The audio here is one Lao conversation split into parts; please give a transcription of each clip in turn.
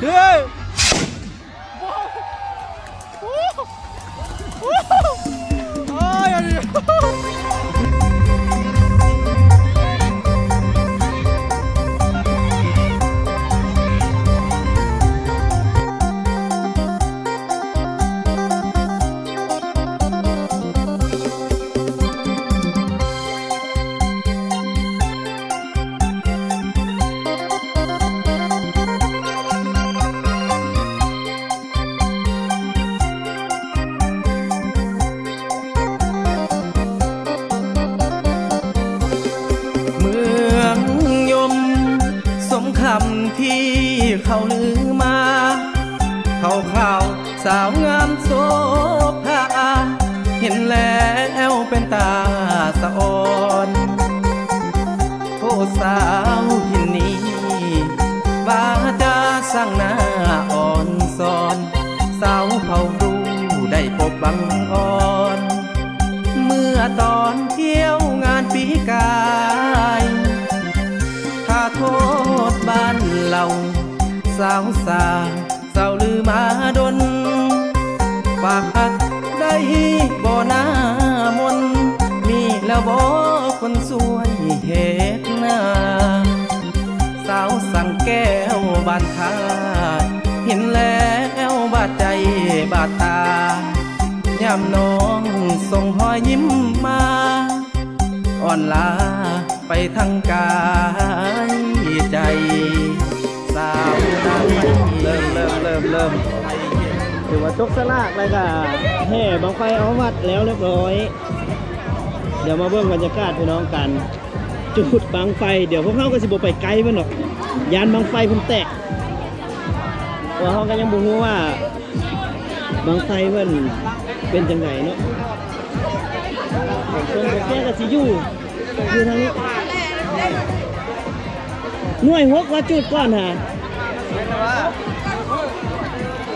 ເຮີ້ຍ ໂອ້ຍ ອັນນີ້ ເມືອງຍົມ ສົມຄຳທີ່ເຂົາລືມາ ເຂົາຂາວສາວງາມໂສພາ ເຫັນແລ້ວເປັນຕາສະອອນ. ໂອ້ ສາວຖິ່ນນີ້ ວາຈາຊ່າງໜ້າອ່ອນຊອນ ສາວເຜົ່າລູໄດ້ພົບບັງອອນ ເມື່ອຕອນທ່ຽວງານປີກາຍ ຖ້າໂທດບ້ານເລົ່າ ສາວສາ ເຈົ້າລືມາດົນ ຝາກຮັກໄດ້ບໍ່ໜ້າມົນ ມີແລ້ວບໍ່ຄົນຊ່ວຍເຮັດນາ ສາວສັງແກ້ວບ້ານທ່າ ເຫັນແລ້ວບາດໃຈບາດຕາ ຍາມນ້ອງສົ່ງຮອຍຍິ້ມມາ ອ່ອນລາໄປທັງກາຍໃຈ ສາວນາງໄຟ ເລີ່ມ ເລີ່ມ ເລີ່ມ ເລີ່ມ ຖືວ່າຈົກສະຫຼາກແລ້ວກະແຫ່ບັ້ງໄຟເອົາວັດແລ້ວລຽບຮ້ອຍ. ດຽວມາເບິ່ງບັນຍາກາດພີ່ນ້ອງ ການຈູດບັ້ງໄຟ. ດຽວພວກເຮົາກໍຊິບໍ່ໄປໃກ້ເພິ່ນດອກ ຢ້ານບັ້ງໄຟເພິ່ນແຕກ ເພາະເຮົາກໍຍັງບໍ່ຮູ້ວ່າບັ້ງໄຟເພິ່ນເປັນຈັ່ງໃດເນາະ. ເພິ່ນກໍແກ້ກໍຊິຢູ່ ຢູ່ທາງນີ້ ໜ່ວຍຫົກວ່າຈູດກ່ອນຫາ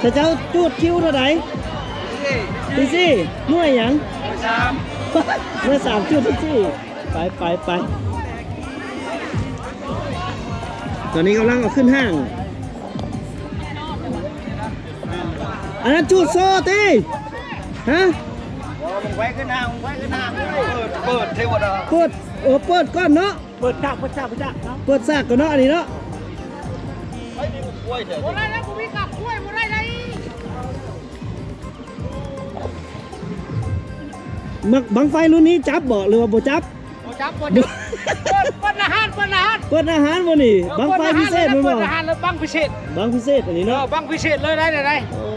ຖ້າເຈົ້າຈູດຄິວເທົ່າໃດ? ທີສີ່ ໜ່ວຍຫຍັງ? ໜ່ວຍສາມ ໜ່ວຍສາມຈູດທີສີ່ ໄປ ໄປ ໄປ ຕອນນີ້ກຳລັງເອົາຂຶ້ນຫ້າງ ອັນນັ້ນຈູດໂຊຕິ ຮະ? ໂອ້ ບັ້ງໄຟຂຶ້ນຫ້າງ ບັ້ງໄຟຂຶ້ນຫ້າງ ເປີດ ເປີດເທວະດາ ເປີດ ເອີ ເປີດກ່ອນເນາະ ເປີດສາກ ເປີດສາກ ເປີດສາກ ເນາະ ເປີດສາກກ່ອນເນາະ ອັນນີ້ເນາະ ບໍ່ໄດ້ແລ້ວ ບໍ່ມີກັບກ້ວຍ ບໍ່ໄດ້ໃດ. ບັ້ງ ບັ້ງໄຟລຸ້ນນີ້ຈັບບໍ່ ຫຼືວ່າບໍ່ຈັບ? ບໍ່ຈັບ ບໍ່ຈັບ ເປີດ ເປີດໜ້າຮ້ານ ເປີດໜ້າຮ້ານ ເປີດໜ້າຮ້ານບໍ່ນີ້? ເອີ ບັ້ງໄຟພິເສດແມ່ນບໍ່? ເປີດໜ້າຮ້ານ ແລ້ວບັ້ງພິເສດ ບັ້ງພິເສດອັນນີ້ເນາະ ເອີ ບັ້ງພິເສດເລີຍ ໄດ້ ໄດ້ ໄດ້ ໂອ້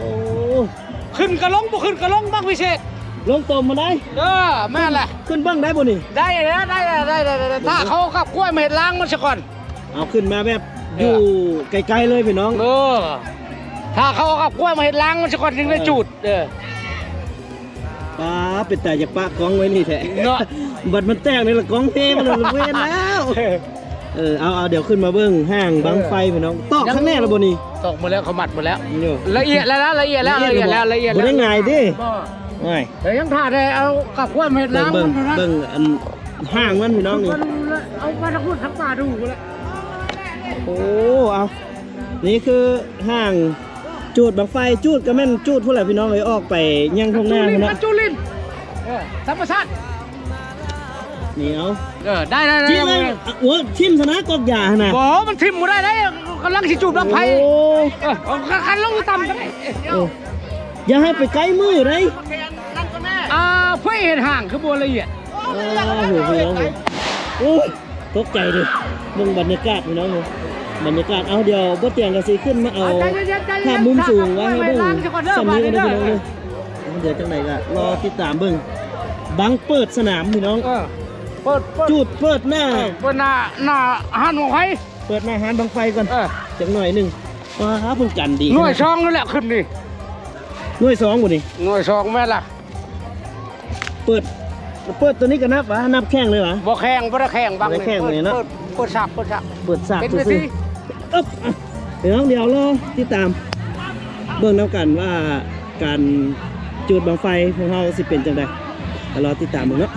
ຂຶ້ນກະລົງ ບໍ່ຂຶ້ນກະລົງ ບັ້ງພິເສດ ລົງຕົມມາໄດ້ ເອີ ແມ່ນແຫຼະ ຂຶ້ນເບິ່ງໄດ້ບໍ່ນີ້? ໄດ້ແລ້ວ ໄດ້ແລ້ວ ໄດ້ແລ້ວ ໄດ້ແລ້ວ ຖ້າເຂົາເອົາກັບກ້ວຍມາເຮັດລາງມັນຊະກ່ອນ ເອົາຂຶ້ນມາແບບ ເອີ ຢູ່ໃກ້ໆເລີຍພີ່ນ້ອງ ເອີ ຖ້າເຂົາເອົາກັບກ້ວຍມາເຮັດລາງມັນຊະກ່ອນ ຈຶ່ງໄດ້ຈູດ ເອີ ເອີ ປ້າ ເປັນຕາຢາກປະກ້ອງໄວ້ນີ້ແທ້ເນາະ ບັດມັນແຕກນີ້ລະກ້ອງເພມັນລະເວນແລ້ວ ເອີ ເອົາ ເອົາ ດຽວຂຶ້ນມາເບິ່ງຫ້າງບັ້ງໄຟພີ່ນ້ອງ ຕອກຂ້າງແນ່ລະບໍ່ນີ້? ຕອກໝົດແລ້ວ ເຂົາມັດໝົດແລ້ວ ລະອຽດແລ້ວ ລະອຽດແລ້ວ ລະອຽດແລ້ວ ລະອຽດແລ້ວ ບໍ່ໄດ້ງ່າຍເດ້ ໂອ້ຍ ແຕ່ຍັງຖ້າແຕ່ເອົາກັບກ້ວຍມາເຮັດລາງມັນ ເບິ່ງ ເບິ່ງອັນຫ້າງມັນພີ່ນ້ອງນີ້ ເອົາມາທັງພຸ້ນທັງປ່າດູພຸ້ນແຫຼະ ໂອ້ ເອົາ ນີ້ຄືຫ້າງ ຈູດບັ້ງໄຟ ຈູດກໍແມ່ນຈູດພຸ້ນແຫຼະພີ່ນ້ອງເອີຍ ອອກໄປຍັງທົ່ງນາພຸ້ນເນາະ ຈູດຫຼິ້ນ ເອີ ທຳມະຊາດ ນີ້ເອົາ ເອີ ໄດ້ໆໆ ໂອ້ ຖິ້ມຊະນະກອກຢາຫັ້ນນະ ບໍ່ ມັນຖິ້ມບໍ່ໄດ້ເດ້ ກຳລັງຊິຈູດບັ້ງໄຟ ໂອ້ ເອີ ຄັນລົງຕ່ຳກໍໄດ້ ເອີ ຢ່າໃຫ້ໄປໃກ້ມືໄດ໋ ອ່າ ເພື່ອເຫັນຫ່າງຄືບໍ່ລະອຽດ ໂອ້ໂຫ ໂອ້ຍ ຕົກໃຈເດ້ ເບິ່ງບັນຍາກາດພີ່ນ້ອງເອີຍ ບັນຍາກາດ ເອົາ ດຽວບໍ່ຕຽງກໍຊິຂຶ້ນມາເອົາ ເອົາ ໃຈເຢັນໆ ໃຈເຢັນໆ ພາບມຸມສູງໄວ້ໃຫ້ເບິ່ງ ພາບມຸມສູງ ສ່ຳນີ້ກ່ອນເດີພີ່ນ້ອງເດີ ເອົາ ດຽວຈັ່ງໃດກໍລໍຕິດຕາມເບິ່ງ ບັ້ງເປີດສະໜາມພີ່ນ້ອງ ເອີ ເປີດ ເປີດ ຈູດເປີດໜ້າ ເອີ ເປີດໜ້າ ໜ້າຮ້ານບັ້ງໄຟ ເປີດໜ້າຮ້ານບັ້ງໄຟກ່ອນ ເອີ ຈັກໜ້ອຍໜຶ່ງ ວ້າ ເພິ່ນກັນດີ ໜ່ວຍສອງນັ້ນແຫຼະຂຶ້ນນີ້ ໜ່ວຍສອງບໍ່ນີ້ ໜ່ວຍສອງແມ່ນລະ ເປີດ ເປີດໂຕນີ້ກໍນັບຫວາ ນັບແຂ່ງເລີຍຫວາ ບໍ່ແຂ່ງ ບໍ່ໄດ້ແຂ່ງ ບັ້ງ ບໍ່ໄດ້ແຂ່ງເລີຍເນາະ ເປີດ ເປີດສາກ ເປີດສາກ ເປີດສາກ ເປັນເວທີ ເອີບ ດຽວ ດຽວລໍຕິດຕາມ ເບິ່ງນຳກັນວ່າການຈູດບັ້ງໄຟຂອງເຮົາຊິເປັນຈັ່ງໃດ ກໍລໍຕິດຕາມເບິ່ງເນາະ.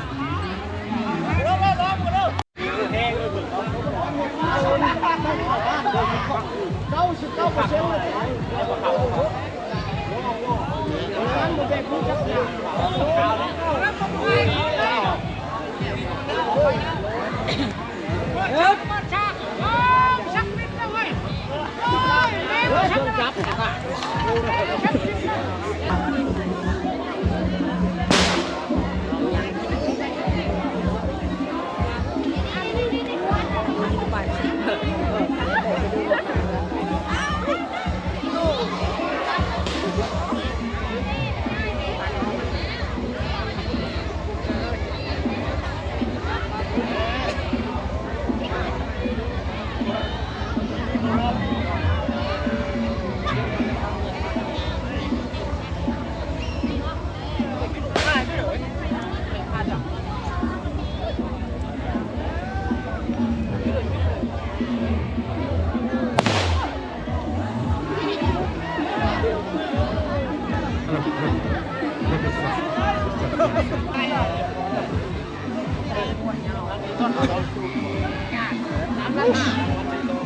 ເກົ້າສິບເກົ້າເປີເຊັນເລີຍ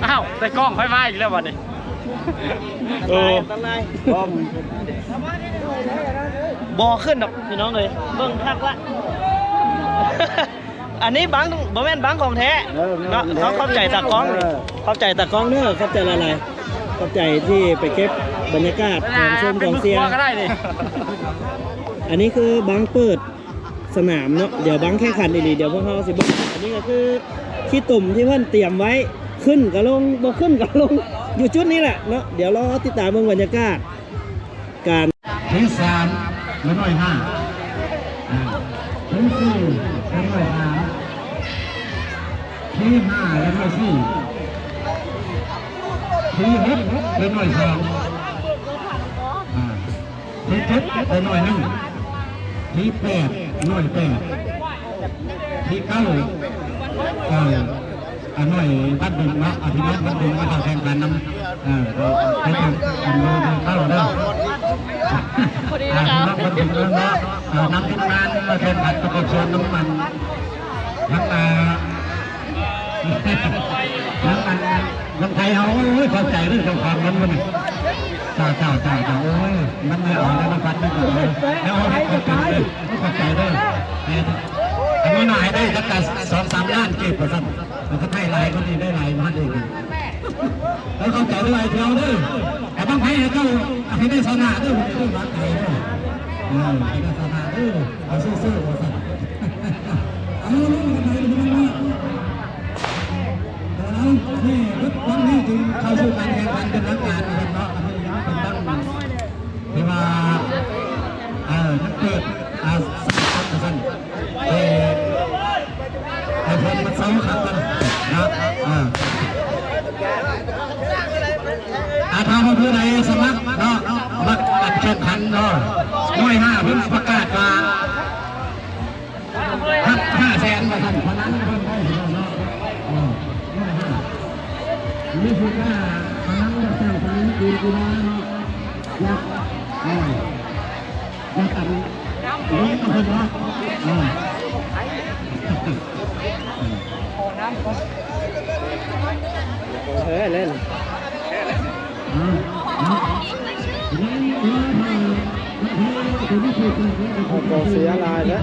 ອ້າວ ໃສ່ກ້ອງໄຟມາອີກແລ້ວບັດນີ້. ໂອ້ ບໍ່ຂຶ້ນດອກພີ່ນ້ອງເອີຍ ເບິ່ງຄັກລະ. ອັນນີ້ບັງ ບໍ່ແມ່ນບັງຂອງແທ້ ເອີ ເນາະ. ຂອບໃຈຕາກ້ອງ ເອີ ຂອບໃຈຕາກ້ອງເດີ ຂອບໃຈຫຼາຍໆ ຂອບໃຈທີ່ໄປເກັບບັນຍາກາດ ເອີ ຂອງຊົມກອງເຊຍ. ອັນນີ້ຄືບັງເປີດ ສະໜາມເນາະ ດຽວບັງແຂ່ງຂັນອີ່ຫຼີ ດຽວພວກເຮົາຊິເບິ່ງ. ອັນນີ້ກໍຄືຂີ້ຕຸ່ມທີ່ເພິ່ນຕຽມໄວ້ ຂຶ້ນກໍລົງ ບໍ່ຂຶ້ນກໍລົງ ຢູ່ຈຸດນີ້ແຫຼະເນາະ. ດຽວລໍຕິດຕາມເບິ່ງບັນຍາກາດການ ທີສາມ ເຫຼື ໜ່ວຍຫ້າ ອ່າ ທີສີ່ ເຫຼື ໜ່ວຍສາມ ທີຫ້າ ເຫຼື ໜ່ວຍສີ່ ທີຫົກ ເຫຼື ໜ່ວຍສອງ ອ່າ ທີເຈັດ ເອີ ໜ່ວຍໜຶ່ງ ທີແປດ ໜ່ວຍແປດ ທີເກົ້າ ເອີ ອັນໜ່ວຍບ້ານດຸງເນາະ ອະ ພີ່ນ້ອງບ້ານດຸງມາເຂົ້າແຂ່ງຂັນນຳ ເອີ ເອີ ເອີ ອັນຢູ່ ຢູ່ເກົ້າເດີ ອາ ພີ່ນ້ອງບ້ານດຸງເດີເນາະ ເອີ ນຳທີມງານມາແຂ່ງຂັນປະກອບສ່ວນນຳມັນ ທັງ ອ່າ ທັງອັນ ເມືອງໄທເຮົາ ໂອ້ຍ ຂອບໃຈເດີເຈົ້າຂອງເງິນມື້ນີ້ ເຈົ້າ ເຈົ້າ ເຈົ້າ ເຈົ້າ ໂອ້ຍ ມັນໄດ້ເອົາແລ້ວນຳພັດນີ້ກໍເອົາ ແລ້ວເອົາໃຫ້ຄົນເປັນເດີ ຂອບໃຈເດີ ເອີ ອັນນີ້ໜ້າໃຫ້ໄດ້ຈັກກະສອງສາມລ້ານກີບວ່າຊັ້ນ ແລ້ວກໍໄດ້ຫຼາຍກວ່ານີ້ ໄດ້ຫຼາຍກວ່ານັ້ນອີກ ເອີ ຂອບໃຈເດີ ໄອ້ທຽວເດີ ແຕ່ບັ້ງໄຟໃຫ້ເຈົ້າ ໃຫ້ໄດ້ຊະນະເດີ ເດີ ວາງໃຈເດີ ເອີ ໃຫ້ໄດ້ຊະນະເດີ ເອົາສູ້ໆ ວ່າຊັ້ນ ເອົາລົງກັນໄປເດີ ເອີ ເອົາ ນີ້ ວັນນີ້ຈຶ່ງເຂົ້າສູ່ການແຂ່ງຂັນເປັນທາງການເນາະ ອັນນີ້ເປັນຕັ້ງ ທີ່ວ່າ ເອີ ຍັງເປີດ ອ່າ ສະໜາມວ່າຊັ້ນ ເອີ ໃຫ້ເພິ່ນມາເຊົາຄັກກັນເນາະ ເອີ ອ່າ ຖ້າວ່າຜູ້ໃດສະໝັກເນາະ ມັກ ມັກແຂ່ງຂັນເນາະ ໜ່ວຍຫ້າເພິ່ນປະກາດວ່າ ຮັບຫ້າແສນວ່າຊັ້ນ ພະນັງເພິ່ນໄດ້ເນາະ ເອີ ມີຜູ້ກ້າພະນັງເຈົ້າພະນັງກິນກິນເນາະ ຢາກ ເອີ ຢາກກັນເນາະ ເອີ ເອີ ເອີ ເອີ ເອີ ກອງເຊຍຫຼາຍແທ້.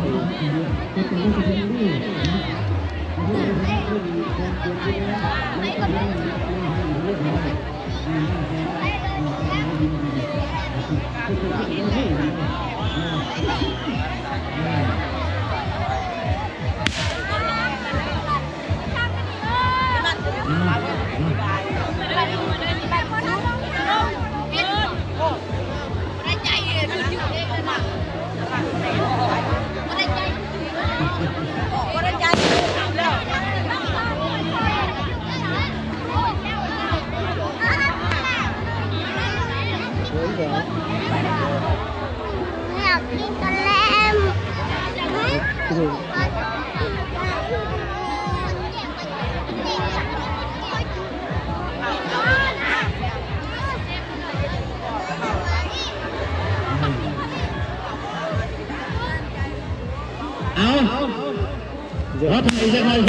ເອົາ ຂໍຖອຍຈັກໜ່ອຍ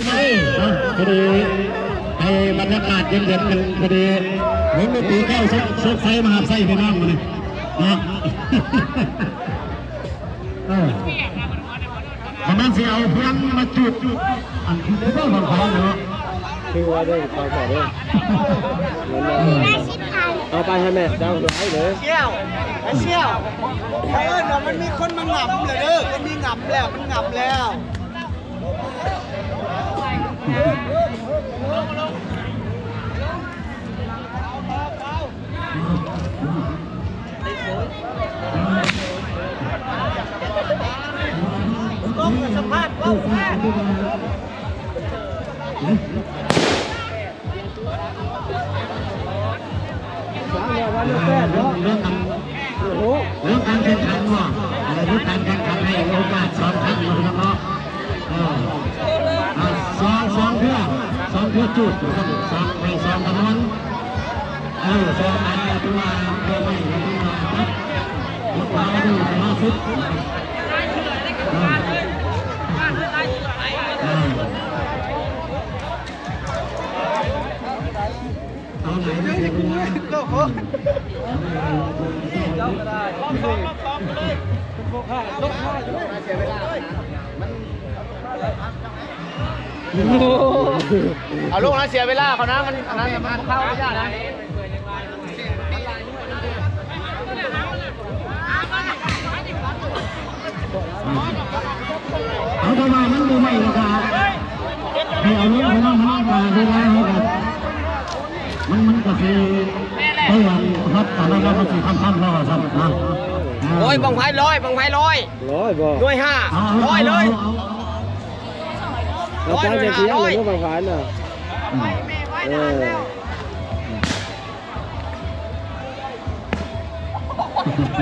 ເນາະ ພໍດີໃຫ້ບັນຍາກາດເຢັນໆ ກັນ ພໍດີວົງດົນຕີແກ້ວໂຊກໄຊມາຮັບໃຊ້ພີ່ນ້ອງມື້ນີ້ເນາະ ເອີ. ມັນຊິເອົາພຽງມາຈຸດ ອັນທີ່ບໍ່ບັງໄຟເນາະ ຖືວ່າໄດ້ໄປຂອດເດີ ເອົາໄປໃຫ້ແມ່ເຈົ້າຫຼາຍເດີ ສ່ຽວ ສ່ຽວ ເອີ ມັນມີຄົນມາຫງຳແລ້ວເດີ ມັນມີຫງຳແລ້ວ ມັນຫງຳແລ້ວ. ເລື່ອງ ເລື່ອງການ ເລື່ອງການແຂ່ງຂັນເນາະ ເອີ ເລື່ອງການແຂ່ງຂັນໃຫ້ໂອກາດສອງຄັ້ງເນາະ ເອີ ເອົາ ສອງ ສອງເທື່ອ ສອງເທື່ອຈູດ ສອງ ໃຫ້ສອງຄະແນນ ເອີ ສອງອັນ ຖືວ່າເກີນໄປ ຖືວ່າ ເອີ ເອີ ເອົາໄປ ເອົາລົງນະ ເສຍເວລາເຂົານະ ມັນ ອັນນັ້ນ ມັນເຂົ້າໄປຍາກນະ. ເອົາ ແຕ່ວ່າມັນບໍ່ໄໝ້ລະກະ ໃຫ້ເອົາລົງ ເພາະວ່າມັນກະເວລາເຮົາກະ ມັນ ມັນກະຊິໄປອັນຮັບອັນນັ້ນແລ້ວ ມັນຊິຄ່ຳໆແລ້ວວ່າຊັ້ນນະ. ໂອ້ຍ ບັ້ງໄຟລອຍ ບັ້ງໄຟລອຍ ລອຍບໍ່? ໜ່ວຍຫ້າ ເອົາ ເອົາ ລອຍເລີຍ ເອົາ ເອົາ ລອຍ ບັ້ງໄຟນະ ເອີ.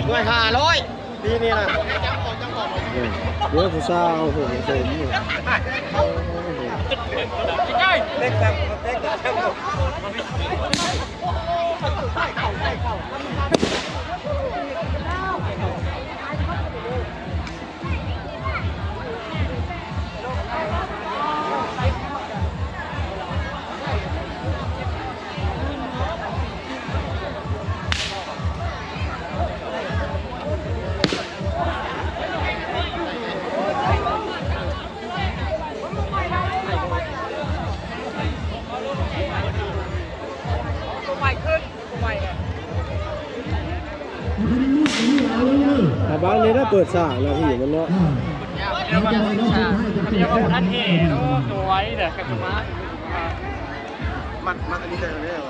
ໜ່ວຍຫ້າຮ້ອຍ ປີນີ້ນະ ເອີ ດຽວຜູ້ສາວເອົາຜົມໃສ່ນີ້ ເລັກແຊມ ເລັກແຊມ. ອ່າ ບາງນີ້ນະ ເປີດສາງນະ ທີ່ມັນເນາະ ດຽວມັນ ດຽວມັນບໍ່ທັນເຮ ໂອ້ ໂຕໄວເດີ ກັນມາ ມັດ ມັດອັນນີ້ໄດ້ແລ້ວ.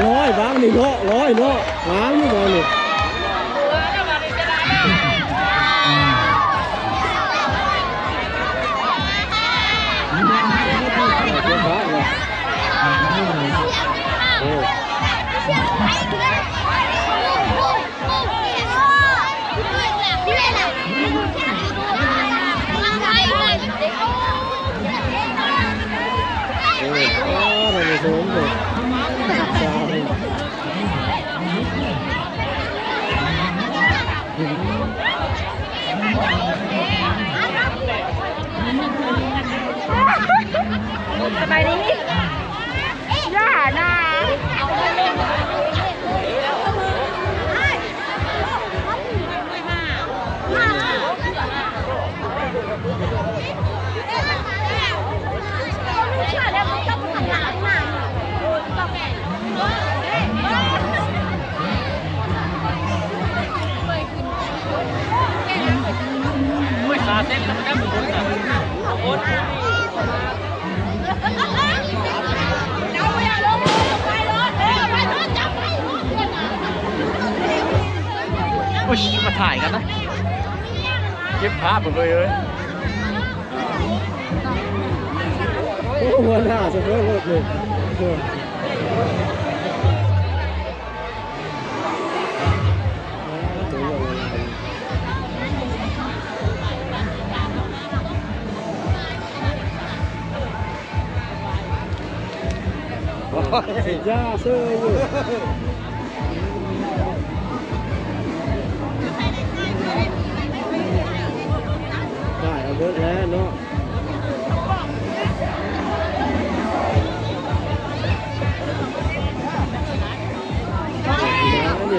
ລອຍບາງນີ້ເນາະ ລອຍເນາະ ງາມຢູ່ບາງນີ້. ສະບາຍດີ. ຢ່ານະ. ໂອ້ຍ ມາຖ່າຍກັນນະ ເກັບພາບເບິ່ງເລີຍ. ໂອ້ ຫົວໜ້າໂຊເຟີລົດນີ້. ຢ່າເຊີຢູ່ ໄດ້ເອົາເບິດແລ້ວເນາະ.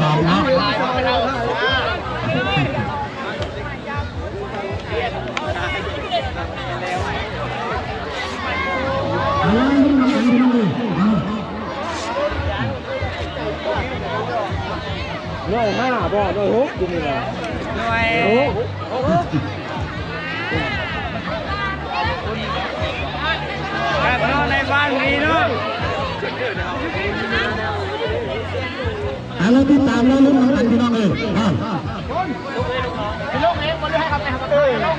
ສອງເນາະ. ຮ້ອຍຫ້າບໍ່ ຮ້ອຍຫົກຢູ່ນີ້ແຫຼະ ໜ່ວຍຫົກ. ໃນບ້ານນີ້ເນາະ ອ່າ ລະຕິດຕາມ ລະລຸ້ນນຳກັນ ພີ່ນ້ອງເອີຍ. ເອີຍ ເອີຍ ລົງເອງບໍ່ ຫຼືໃຫ້ເຂົາໄປຫາເຂົາລົງ?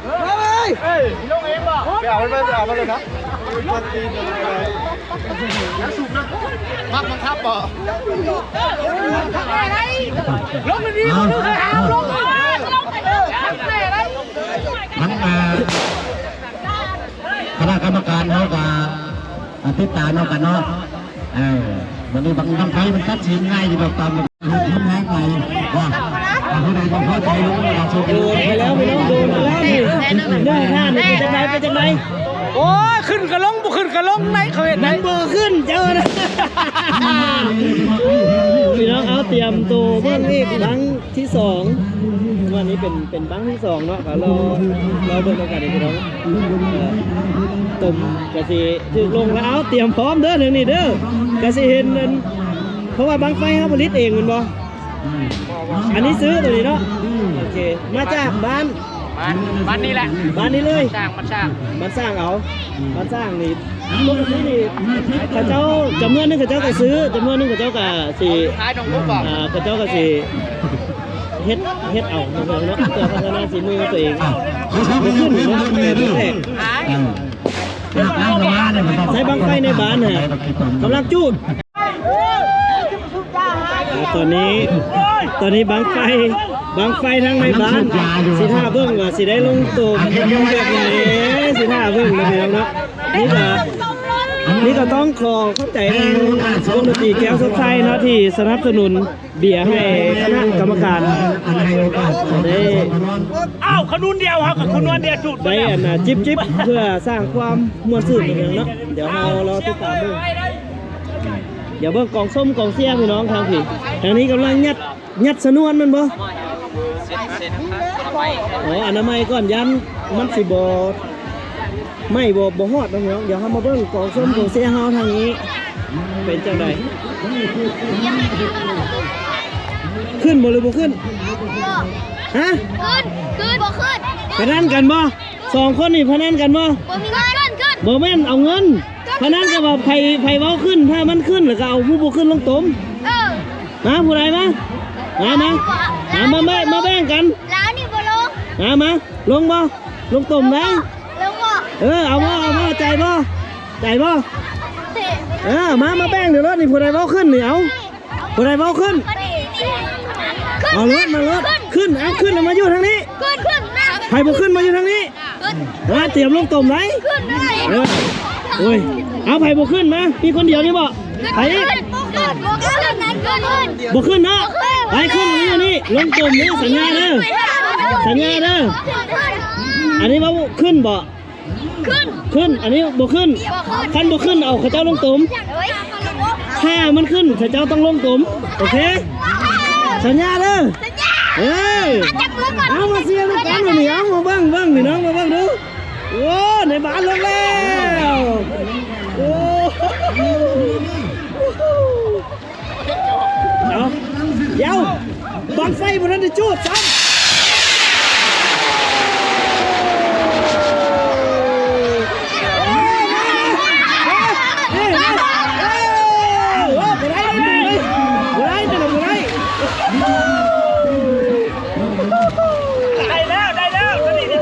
ເອີຍ ເອີຍ ລົງເອງບໍ່? ໄປເອົາມັນ ໄປເອົາມັນເລີຍນະ. ມັກບັງຄັບບໍ່? ລົງດີໆ ບໍ່ ຫຼືໃຫ້ເອົາລົງ? ມັນ ອ່າ ຄະນະກຳມະການເຮົາກະ ອ່າ ຕິດຕາມເນາະ ກັນເນາະ. ເອີ ບັດນີ້ບັ້ງ ບັ້ງໄຟມັນຕັດສິນງ່າຍຢູ່ດອກ ຕາມ ໂດນໄປແລ້ວພີ່ນ້ອງ ໂດນໄປແລ້ວນີ້ ໜຶ່ງຫ້ານີ້ ເປັນຈັ່ງໃດ ເປັນຈັ່ງໃດ? ໂອ້ຍ ຂຶ້ນກະລົງ ບໍ່ຂຶ້ນກະລົງໃດ ເຂົາເຮັດໃດ ມັນບໍ່ຂຶ້ນເຈົ້ານະ. ພີ່ນ້ອງ ເອົາ ຕຽມໂຕເບິ່ງອີກ ບັ້ງທີສອງ ງວດນີ້ເປັນ ເປັນບັ້ງທີສອງເນາະ ກະລໍ ລໍເບິ່ງນຳກັນ ພີ່ນ້ອງ. ເອີ ຕົມກະຊິຖືກລົງແລ້ວ ເອົາ ຕຽມພ້ອມເດີ ທາງນີ້ເດີ ກະຊິເຫັນອັນ ເພາະວ່າບັ້ງໄຟເຮົາຜະລິດເອງແມ່ນບໍ່? ອັນນີ້ຊື້ໂຕນີ້ເນາະ. ໂອເຄ ມາຈາກບ້ານ ບ້ານ ບ້ານນີ້ແຫຼະ ບ້ານນີ້ເລີຍ ບ້ານຊ່າງ ບ້ານຊ່າງເອົາ. ບ້ານຊ່າງນີ້ ປົກກະຕິນີ້ ເຂົາເຈົ້າ ຈຳນວນໜຶ່ງເຂົາເຈົ້າກະຊື້ ຈຳນວນໜຶ່ງເຂົາເຈົ້າກະຊິ ອ່າ ເຂົາເຈົ້າກະຊິເຮັດ ເຮັດເອົາເນາະ ເພື່ອພັດທະນາສີມືໂຕເອງ. ໃຊ້ບັ້ງໄຟໃນບ້ານຫັ້ນ ກຳລັງຈູດ. ອ່າ ຕອນນີ້ ຕອນນີ້ບັ້ງໄຟ ບັ້ງໄຟທາງໃນບ້ານ ຊິຖ້າເບິ່ງວ່າຊິໄດ້ລົງໂຕແບບໃດ ຊິຖ້າເບິ່ງນະພີ່ນ້ອງເນາະ. ນີ້ກະ ນີ້ກະຕ້ອງຂໍຂອບໃຈທາງວົງດົນຕີແກ້ວສົດໃສເນາະ ທີ່ສະໜັບສະໜູນເບຍໃຫ້ຄະນະກຳມະການໄດ້ ອ້າວ ຂະໜູນດຽວ ເຮົາກະຂະໜູນດຽວຈຸດ ໄດ້ອັນນ່າ ຈິບໆ ເພື່ອສ້າງຄວາມມ່ວນຊື່ນເນາະ. ດຽວເຮົາລໍຕິດຕາມເບິ່ງ ດຽວເບິ່ງກອງຊົມກອງເຊຍພີ່ນ້ອງທາງພີ້ ທາງນີ້ກຳລັງຍັດ ຍັດຊະນວນແມ່ນບໍ່? ອໍ ອະນາໄມກ່ອນ ຢ້ານມັນຊິບໍ່ ໄມ້ບໍ່ ບໍ່ຮອດເນາະພີ່ນ້ອງ. ດຽວເຮົາມາເບິ່ງກອງຊົມກອງເຊຍເຮົາທາງນີ້ ເປັນຈັ່ງໃດ ຂຶ້ນບໍ່ ຫຼືບໍ່ຂຶ້ນ? ຮະ? ຂຶ້ນ ຂຶ້ນ ບໍ່ຂຶ້ນ. ພະນັນກັນບໍ່? ສອງຄົນນີ້ພະນັນກັນບໍ່? ບໍ່ມີເງິນ ຂຶ້ນ ຂຶ້ນ ບໍ່ແມ່ນເອົາເງິນ ພະນັນກັນວ່າໃຜ ໃຜເວົ້າຂຶ້ນ ຖ້າມັນຂຶ້ນແລ້ວກະເອົາຜູ້ບໍ່ຂຶ້ນລົງຕົມ. ເອີ ມາ ຜູ້ໃດມາ ມາ ມາ ມາ ມາ ມາແບ່ງກັນ ລາວນີ້ບໍ່ລົງ ມາ ມາ ລົງບໍ່? ລົງຕົມໄດ້ ລົງບໍ່? ເອີ ເອົາບໍ່ ເອົາບໍ່? ຈ່າຍບໍ່? ຈ່າຍບໍ່? ເອີ ມາ ມາແບ່ງເດີໂລດນີ້ ຜູ້ໃດເວົ້າຂຶ້ນນີ້ ເອົາ ຜູ້ໃດເວົ້າຂຶ້ນ ເອົາໂລດ ມາໂລດ ຂຶ້ນ ເອົາຂຶ້ນ ເອົາມາຢູ່ທາງນີ້ ຂຶ້ນ ຂຶ້ນ ມາ ໃຜບໍ່ຂຶ້ນມາຢູ່ທາງນີ້ ມາ ຕຽມລົງຕົມໄດ້ ຂຶ້ນ ເອີ ໂອ້ຍ ເອົາ ໃຜບໍ່ຂຶ້ນມາ ມີຄົນດຽວນີ້ບໍ່? ໃຜອີກ? ບໍ່ຂຶ້ນເນາະ ໃຜຂຶ້ນມາຢູ່ນີ້ ລົງຕົມນີ້ ສັນຍາເດີ ສັນຍາເດີ. ອັນນີ້ວ່າຂຶ້ນບໍ່? ຂຶ້ນ ຂຶ້ນ ອັນນີ້ບໍ່ຂຶ້ນ ບໍ່ຂຶ້ນ ຄັນບໍ່ຂຶ້ນ ເອົາເຂົາເຈົ້າລົງຕົມ ໂອ້ຍ ຖ້າມັນຂຶ້ນ ເຂົາເຈົ້າຕ້ອງລົງຕົມ ໂອເຄ ສັນຍາເດີ ສັນຍາ ເອີ ເອົາ ມາເຊຍນຳກັນມື້ນີ້ ເອົາ ມາເບິ່ງ ເບິ່ງພີ່ນ້ອງ ມາເບິ່ງດູ ໂອ້ ໃນບ້ານລົງແລ້ວ ໂອ້ ເອົາ ດຽວ ບັ້ງໄຟບໍ່ທັນໄດ້ຈູດຊ້ຳ ເອີ ບໍ່ໄດ້ ບໍ່ໄດ້ ບໍ່ໄດ້ ໄດ້ແລ້ວ ໄດ້ແລ້ວ ຕົວນີ້ ໄດ້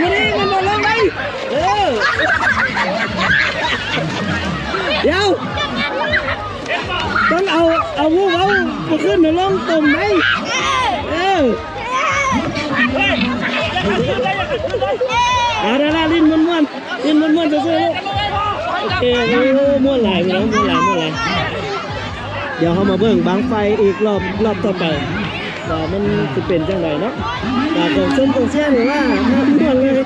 ບໍ່ໄດ້ ມັນບໍ່ລົງໄດ້ ເອີ ດຽວ ຕ້ອງເອົາ ເອົາຜູ້ເວົ້າບໍ່ຂຶ້ນນະ ລົງຕົມໄດ້ ເອີ ເອົາ ດາລາ ຫຼິ້ນມ່ວນໆ ຫຼິ້ນມ່ວນໆ ຊື່ໆ ລູກ ໂອເຄ ໂອ້ ມ່ວນຫຼາຍພີ່ນ້ອງ ມ່ວນຫຼາຍ ມ່ວນຫຼາຍ. ດຽວເຮົາມາເບິ່ງບັ້ງໄຟອີກລອບ ລອບຕໍ່ໄປ ວ່າມັນຊິເປັນຈັ່ງໃດເນາະ ວ່າກອງຊົມກອງເຊຍນີ້ວ່າມ່ວນເລີຍ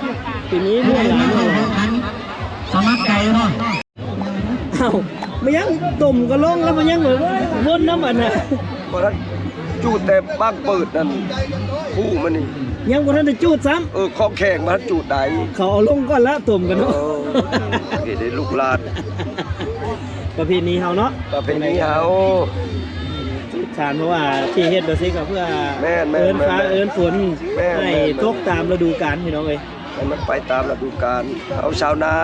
ປີນີ້ມ່ວນຫຼາຍ ມ່ວນຫຼາຍ ສະໝັກໃຈເນາະ. ອ້າວ ມາຍັງຕົມກະລົງແລ້ວ ມາຍັງແບບວົນນຳອັນນະ ບໍ່ທັນຈູດແຕ່ບັ້ງເປີດນັ້ນ ຜູ້ມັນນີ້ ຍັງບໍ່ທັນໄດ້ຈູດຊ້ຳ ເອີ ຂອງແຂງບໍ່ທັນຈູດໄດ້ ເຂົາເອົາລົງກ່ອນລະ ຕົມກັນເນາະ ເອີ ເຮັດໃຫ້ລູກຫຼານ ປະເພນີເຮົາເນາະ ປະເພນີເຮົາ ສານ ເພາະວ່າທີ່ເຮັດແບບຊີ້ກໍເພື່ອ ແມ່ນໆໆໆ ເອີ້ນຟ້າເອີ້ນຝົນ ແມ່ນໆໆ ໃຫ້ຕົກຕາມລະດູການ ພີ່ນ້ອງເອີຍ ໃຫ້ມັນໄປຕາມລະດູການ ເຮົາຊາວນາ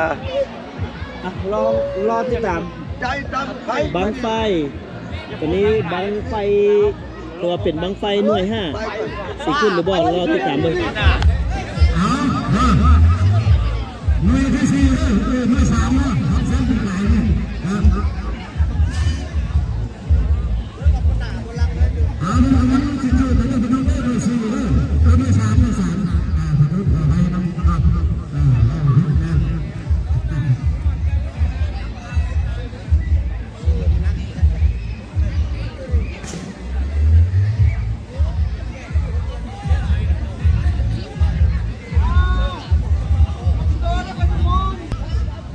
ອ່ະ ລອ ລໍຕິດຕາມ ໃຈຕາມໄຟ ບັ້ງໄຟ ຕົວນີ້ບັ້ງໄຟ ເພາະວ່າເປັນບັ້ງໄຟໜ່ວຍຫ້າ ຊິຂຶ້ນຫຼືບໍ່ ລໍຕິດຕາມເບິ່ງ ເອົາ ເອີ ໜ່ວຍທີສີ່ເດີ ເອີ ໜ່ວຍສາມເນາະ ຮັບແຊມເປັນຫຼາຍນີ້ ເອີ ເອົາ ເອົາ ເອົາ ໜ່ວຍສາມ ໜ່ວຍສາມ ອ່າ ຂໍໂທດຂໍອະໄພນຳ ອ່າ ເອົາ ເອົາ ເອົາ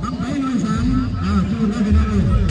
ບັ້ງໄຟໜ່ວຍສາມ ອ່າ ຈູດແລ້ວພີ່ນ້ອງເອີຍ.